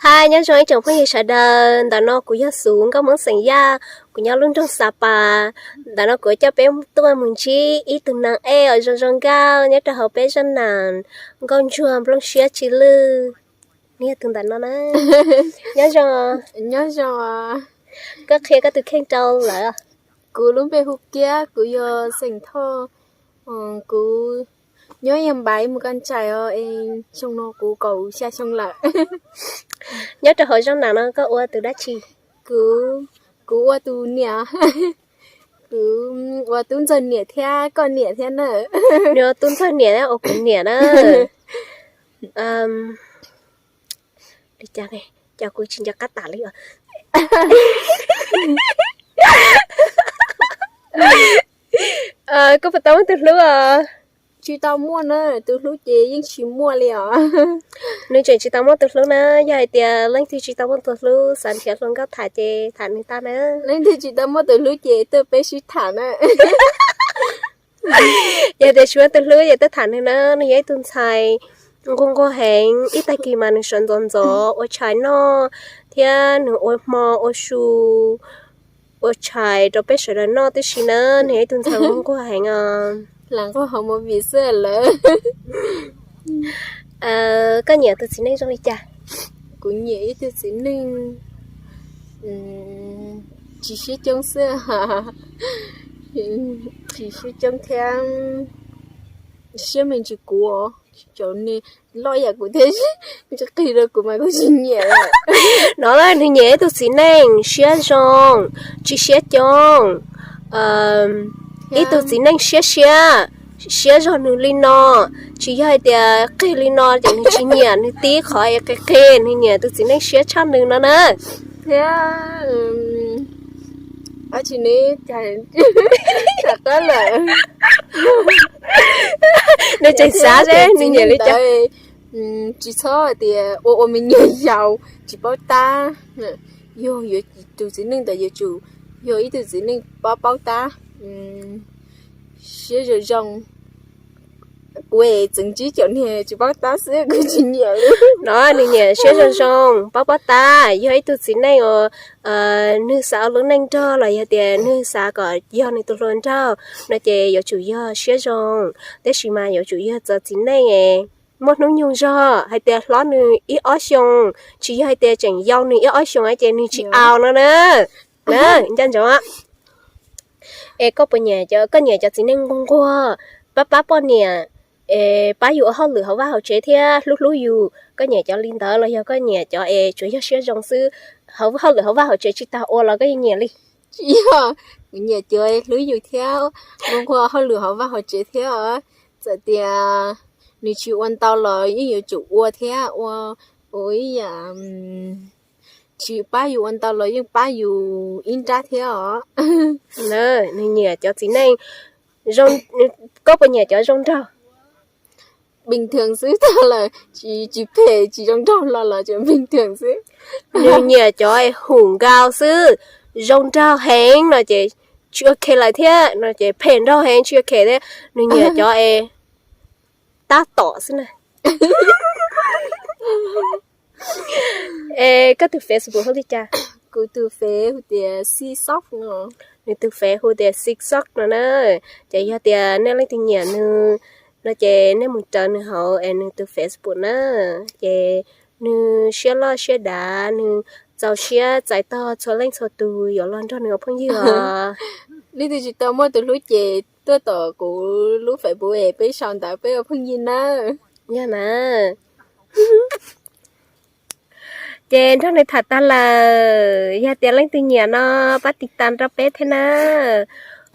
Hais nyob zoo ib tsoom phooj ywg sawv daws, ntawm no kuv yog Xus nkauj Hmoob xeem Yaj, kuv nyob lub nroog Xa Pas. Ntawm no kuv coj peb tuaj mus ntsib ib tug neeg ej uas zoo zoo nkauj nyob rau hauv peb zaj nam Nkauj Ntsuag Nplooj Siab Tsis Lwj. Nws yog tus ntawm no na. Nyob zoo. Nyob zoo. Koj qhia koj tus kheej rau lawv. Kuv lub npe hu Kiab, kuv yog xeem Thoj. Kuv nyob Yaj Npaiv mus Kaj Ntsais os, es xyoo no kuv kaum xya xyoo lawm. Nyob rau hauv zaj nam no koj ua tus dab tsi? Kuv, kuv ua tus niam. Kuv ua tub ntxawg niam thiab koj niam thiab na. Nws ua tub ntxawg niam thiab ua kuv niam na. Li cas ne, cas kuv tsis nco qab tas li os. Koj puas tau muaj tus hlub os? Tsis tau muaj na, tus hlub ces yeej tsis muaj li os. Nws tseem tsis tau muaj tus hlub na, yog hais tias leej twg tsis tau muaj tus hlub xav nrhiav hluas nkauj tham ces tham nws tau na. Leej twg tsis tau muaj tus hlub ces tuaj peb sib tham na. Yog tias tsis muaj tus hlub ces tuaj tham nws na, nws yog ib tug ntxhais nquag nquag heev, ib tag kis mas nws sawv ntxov ntxov ua tshais noj, thiab nws ua hmo ua su, ua tshais rau peb sawv daws noj tib si na, nws yog ib tug ntxhais nquag nquag heev os. Lam nquag hauv movie xwb lawm. Koj nyiam tus txiv neej zoo li cas? Kuv nyiam ib tug txiv neej tsis siab coob xwb. Tsis siab coob thiab siab me ntsis kuv, cov neeg loj yam kuv thiab, tsis qhig rau kuv mas kuv tsis nyiam lawm. No nws nyiam ib tug txiv neej siab zoo, tsis siab coob, ib tug txiv neej siab siab, siab zog nws li no, tsis yog hais tias qig li no ces nws tsis nyiam, nws tib qhov es qig qig, nws nyiam tus txiv neej siab tshaj nws no na. Thiab dab tsi ne, cas rov qab lawm. Nws tseem xav seb nws nyiam li cas. Tsis txhob hais tias ua ua me nyuam yaus tsis paub tab. Yog tus txiv neej ntawd yuav tsum yog ib tug txiv neej paub paub tab, siab zoo zoo. Kuv txeev ntsib cov niag tsis paub tab xwb kuv tsis nyiam li. No nws nyiam siab zoo zoo, paub paub tab, yog ib tug txiv neej uas nws xav ua lub neej nrog los yog tias nws xav kom yog nws tus hluas nraug no ces yuav tsum yog siab zoo, tab sis mas yuav tsum yog txawv txiv neej muaj hnub nyoog zog, hais tias hlob nws ib ob xyoos, tsis yog hais tias tseem yau nws ib ob xyoos ces nws tsis au no na. Nco ntsoov. Es koj puas nyiam, koj nyiam cov txiv neej nquag nquag, pab pab poj niam, es pab yus ua hauj lwm hauv vaj hauv tsev thiab hlub hlub yus, koj nyiam cov li ntawd los yog koj nyiam cov es tsuas yog siab zoo xwb, hauj lwm hauv vaj hauv tsev tsis tau ua los koj yeej nyiam li? Tsis yog, kuv nyiam cov hlub yus thiab nquag nquag hauj lwm hauv vaj hauv tsev thiab os. Txawm tias nws tsis ua ntau los yeej yuav tsum ua thiab, ua ib yam, tsis pab yus ua ntau los yeej pab yus ib nrab thiab os. Nws nyiam cov txiv neej, koj puas nyiam cov zoo nraug? Bình thường xwb tag lawm, tsis phem tsis zoo nraug los los tseem bình thường xwb. Nws nyiam cov es hum nkaus xwb, zoo nraug heev no ces tsis ok lawm thiab, no ces phem nraug heev tsis ok thiab, nws nyiam cov es tab tom xwb na. Es koj tus Facebook hu li cas? Kuv tus Face hu tias Xi Xoj no. Nws tus Face hu tias Xi Xoj no na. Ces yog tias nej leej twg nyiam nws no ces nej mus raws nws hauv es nws tus Facebook na. Ces nws siab loj siab dav, nws txaus siab txais tog txhua leej txhua tus yuav los nrog nws ua phooj ywg os. Leej twg tsis tau muaj tus hlub ces tuaj tom kuv lub Facebook es peb sau ntawv peb ua phooj ywg nawb. Yog na. Ces nrog nws tham tag lawm, yog tias leej twg nyiam no pab tiv tas rau peb thiab na.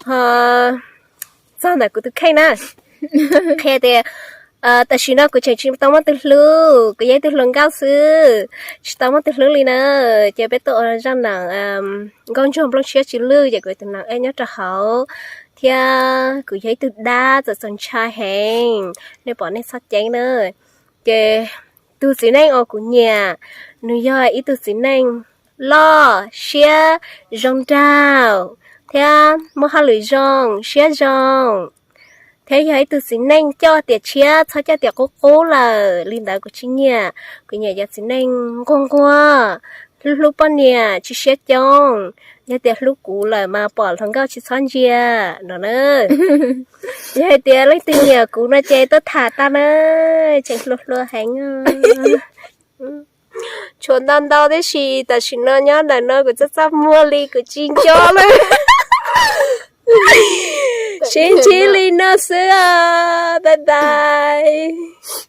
Ho txog ntawm kuv tus kheej na, qhia tias tam sim no kuv tseem tsis tau muaj tus hlub, kuv yog ib tug hluas nkauj xwb, tsis tau muaj tus hlub li na. Ces peb tuaj ua zaj nam Nkauj Ntsuag Nplooj Siab Tsis Lwj ces kuv tus nam ej nyob rau hauv, thiab kuv yog ib tug dab txawm txaus ntshai heev, nej pom nej txhob ceeb na. Ces tus txiv neej uas kuv nyiam, nws yog ib tug txiv neej loj siab, zoo nraug, thiab muaj hauj lwm zoo, siab zoo. Thiab yog ib tug txiv neej coj tiam tshiab, txhob coj tiam qub qub lawm, li ntawd kuv tsis nyiam. Kuv nyiam cov txiv neej nquag nquag, hlub hlub poj niam, tsis siab coob. Yog tias hlub kuv lawm mas pom hluas nkauj tsis txhob ntsia no na. Yog hais tias leej twg nyiam kuv no ces tuaj tham tau na, tseem hluas hluas heev. Tshuav ntau ntau tib si, tam sim no nyob ntawm no kuv txaj txaj muag li kuv tsis nco lawm. Sib ntsib li no xwb os, bye bye.